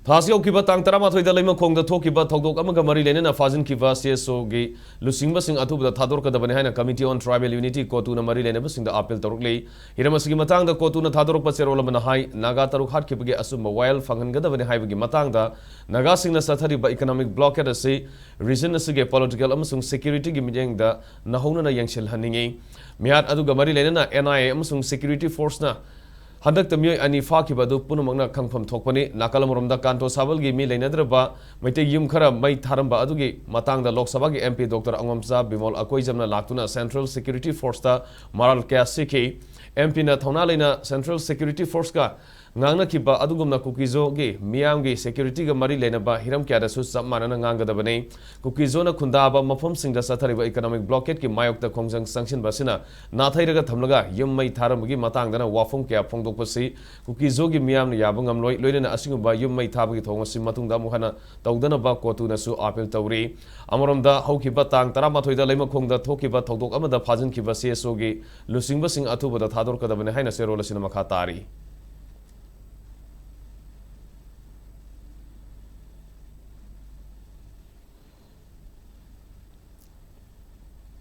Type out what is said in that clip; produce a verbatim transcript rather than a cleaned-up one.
ꯊꯥꯁꯤ ꯍꯧꯈꯤꯕ ꯇꯥꯡ ꯇꯔꯥꯃꯥꯊꯣꯏꯗ ꯂꯩꯃꯈꯣꯡꯗ ꯊꯣꯛꯈꯤꯕ ꯊꯧꯗꯣꯛ ꯑꯃꯒ ꯃꯔꯤ ꯂꯩꯅꯅ ꯐꯥꯖꯤꯟꯈꯤꯕ CSOꯒꯤ ꯂꯨꯆꯤꯡꯕꯁꯤꯡ ꯑꯊꯨꯕꯗ ꯊꯥꯗꯣꯔꯛꯀꯗꯕꯅꯤ ꯍꯥꯏꯅ Committee on Tribal Unity, CoTUꯅ ꯃꯔꯤ ꯂꯩꯅꯕꯁꯤꯡꯗ ꯑꯥꯄꯤꯜ ꯇꯧꯔꯛꯂꯤ꯫ ꯍꯤꯔꯝ ꯑꯁꯤꯒꯤ ꯃꯇꯥꯡꯗ CoTUꯅ ꯊꯥꯗꯣꯔꯛꯄ ꯆꯦꯔꯣꯜ ꯑꯃꯅ ꯍꯥꯏ, ꯅꯥꯒꯥ ꯇꯔꯨꯛ ꯍꯥꯠꯈꯤꯕꯒꯤ ꯑꯆꯨꯝꯕ ꯋꯥꯌꯦꯜ ꯐꯪꯍꯟꯒꯗꯕꯅꯤ ꯍꯥꯏꯕꯒꯤ ꯃꯇꯥꯡꯗ ꯅꯥꯒꯥꯁꯤꯡꯅ ꯆꯠꯊꯔꯤꯕ economic blockade ꯑꯁꯤ region ꯑꯁꯤꯒꯤ political ꯑꯃꯁꯨꯡ securityꯒꯤ ꯃꯤꯠꯌꯦꯡꯗ ꯅꯧꯍꯧꯅꯅ ꯌꯦꯡꯁꯤꯜꯍꯟꯅꯤꯡꯏ꯫ ꯃꯤꯍꯥꯠ ꯑꯗꯨꯒ ꯃꯔꯤ ꯂꯩꯅꯅ NIA ꯑꯃꯁꯨꯡ security forceꯅ ꯍꯟꯗꯛꯇ ꯃꯤꯑꯣꯏ ꯑꯅꯤ ꯐꯥꯈꯤꯕ ꯑꯗꯨ ꯄꯨꯝꯅꯃꯛꯅ ꯈꯪꯐꯝ ꯊꯣꯛꯄꯅꯤ꯫ ꯅꯥꯀꯜ ꯑꯃꯔꯣꯝꯗ ꯀꯥꯟꯇꯣ ꯁꯥꯕꯜꯒꯤ ꯃꯤ ꯂꯩꯅꯗ꯭ꯔꯕ ꯃꯩꯇꯩ ꯌꯨꯝ ꯈꯔ ꯃꯩ ꯊꯥꯔꯝꯕ ꯑꯗꯨꯒꯤ ꯃꯇꯥꯡꯗ ꯂꯣꯛ ꯁꯚꯥꯒꯤ MP Doctor ꯑꯉꯣꯝꯆꯥ ꯕꯤꯃꯣꯜ ꯑꯀꯣꯏꯖꯝꯅ ꯂꯥꯛꯇꯨꯅ Central Security Forceꯇ ꯃꯔꯥꯜ ꯀꯌꯥ ꯁꯤꯈꯤ꯫ MPꯅ ꯊꯧꯅꯥ ꯂꯩꯅ Central Security Forceꯀ ꯉꯥꯡꯅꯈꯤꯕ ꯑꯗꯨꯒꯨꯝꯅ ꯀꯨꯀꯤꯖꯣꯒꯤ ꯃꯤꯌꯥꯝꯒꯤ securityꯒ ꯃꯔꯤ ꯂꯩꯅꯕ ꯍꯤꯔꯝ ꯀꯌꯥꯗꯁꯨ ꯆꯞ ꯃꯥꯟꯅꯅ ꯉꯥꯡꯒꯗꯕꯅꯤ꯫ ꯀꯨꯀꯤꯖꯣꯅ ꯈꯨꯟꯗꯥꯕ ꯃꯐꯝꯁꯤꯡꯗ ꯆꯠꯊꯔꯤꯕ economic blockadeꯀꯤ ꯃꯥꯌꯣꯛꯇ ꯈꯣꯡꯖꯪ ꯆꯪꯁꯤꯟꯕ ꯑꯁꯤꯅ ꯅꯥꯊꯩꯔꯒ ꯊꯝꯂꯒ ꯌꯨꯝ ꯃꯩ ꯊꯥꯔꯝꯕꯒꯤ ꯃꯇꯥꯡꯗꯅ ꯋꯥꯐꯝ ꯀꯌꯥ ꯐꯣꯡꯗꯣꯛꯄꯁꯤ ꯀꯨꯀꯤꯖꯣꯒꯤ ꯃꯤꯌꯥꯝꯅ ꯌꯥꯕ ꯉꯝꯂꯣꯏ꯫ ꯂꯣꯏꯅꯅ ꯑꯁꯤꯒꯨꯝꯕ ꯌꯨꯝ ꯃꯩ ꯊꯥꯕꯒꯤ ꯊꯧꯑꯣꯡ ꯑꯁꯤ ꯃꯇꯨꯡꯗ ꯑꯃꯨꯛ ꯍꯟꯅ ꯇꯧꯗꯅꯕ CoTUꯅꯁꯨ ꯑꯥꯄꯤꯜ ꯇꯧꯔꯤ꯫ ꯑꯃꯔꯣꯝꯗ ꯍꯧꯈꯤꯕ ꯇꯥꯡ ꯇꯔꯥꯃꯥꯊꯣꯏꯗ ꯂꯩꯃꯈꯣꯡꯗ ꯊꯣꯛꯈꯤꯕ ꯊꯧꯗꯣꯛ ꯑꯃꯗ ꯐꯥꯖꯤꯟꯈꯤꯕ CSOꯒꯤ ꯂꯨꯆꯤꯡꯕꯁꯤꯡ ꯑꯊꯨꯕꯗ ꯊꯥꯗꯣꯔꯛꯀꯗꯕꯅꯤ ꯍꯥꯏꯅ ꯆꯦꯔꯣꯜ ꯑꯁꯤꯅ ꯃꯈꯥ ꯇꯥꯔꯤ꯫